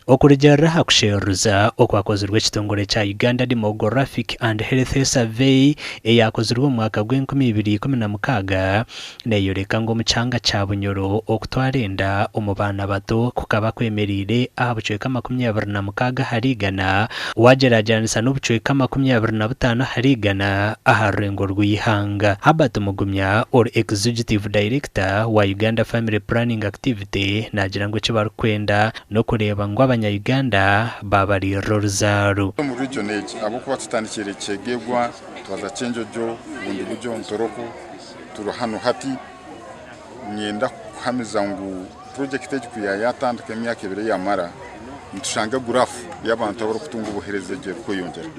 Okurugiirira aha kusheruriza okwakozirwe ekitongore kya Uganda Demographic and Health Survey eyakozirwe omu mwaka gw'enkumi ibiri ikumi na mukaaga neeyoreka ngu omu kyanga kya Bunyoro okutwara enda omu baana bato kukaba kwemereire aha bucweka 26 ahari igana waagyeragyeranisa n'obucweka 25 ahari igana aha rurengo rw'eihanga. Herbert Mugumya ori Executive Director wa Uganda Family Planning Activity naagira ngu eki barikwenda n'okureeba ngu abanya-Uganda baabariirira oruzaaro. Omu region egi ahabw'okuba tutandikire Kyegegwa, twaza Kyenjojo, Bundibugyo, Ntoroko, turi hanu hati. Niinyenda kukuhamiza ngu purojekiti egi ku yaayatandika emyaka ebiri eyamara, nitushanga guraafu y'abantu abarikutunga obuheereza egyo erikweyongyera.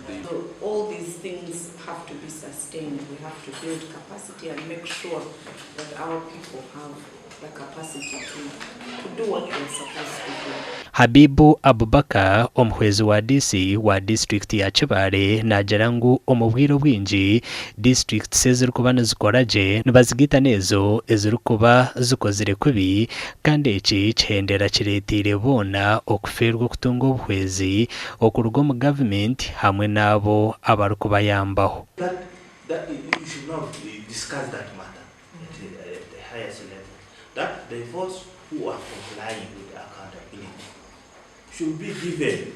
Habibu Abubaker, omuhwezi wa DC wa disiturikiti ya Kibaale naagira ngu omu bwire obwingi disiturikiti ezirikuba nizikora gye nibazigaita n'ezo ezirikuba zikozire kubi kandi eki kihendera kireeteire boona okufeerwa okutunga obuhwezi okuruga omu gavumenti hamwe n'abo abarikubayambaho. at the, at the highest level, that the those who are complying with accountability should be given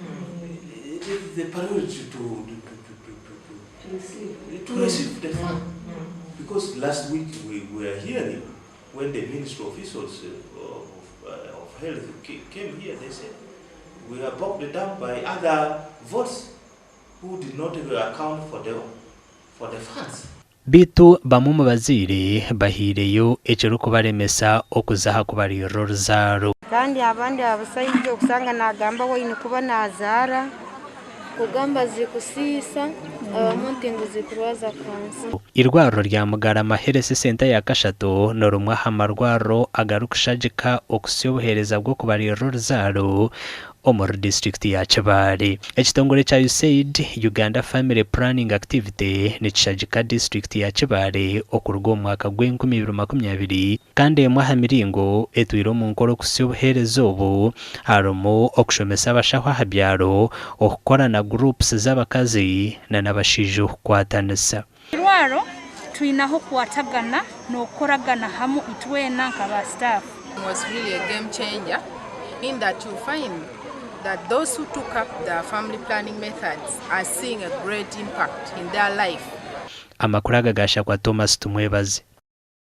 mm. the, the priority to, to, to, to, to, to, receive. to receive the fund. Because last week we were hearing when the ministry officials of, of health came here, they said we are bogged down by other votes who did not account for the, for the funds. Beitu bamwe omu bazaire bahaireyo ekirikubaremesa okuza aha kubariirira oruzaaro. Kandi abandi abasaija okusanga nagamba we aine kuba nazaara. Kugamba zikusiisa abamwe nti ngu zikurwaza kansa. Eirwariro rya Mugarama Health Centre ya kashatu ni rimwe aha marwariro agarikushagika okuhitsya obuheereza bw'okubariirira oruzaaro omuri disiturikiti ya Kibaale. Ekitongore kya USAID, Uganda Family Planning Activity, nikishagika disiturikiti ya Kibaale okuruga omu mwaka gw'enkumi ibiri makumi abiri kandi emwe aha miringo etwire omu nkora okuhitsya obuheereza obu harimu okushomesa abashaho aha byaro, okukora na groups z'abakazi na n'abashaija okukwatanisa. Irwaro twine ahokukwatagana n'okukoragana hamu itwena nka ba staff. Was really a game changer in that you find that those who took up the family planning methods are seeing a great impact in their life. Amakuru aga gaashakwa Thomas Tumwebaze.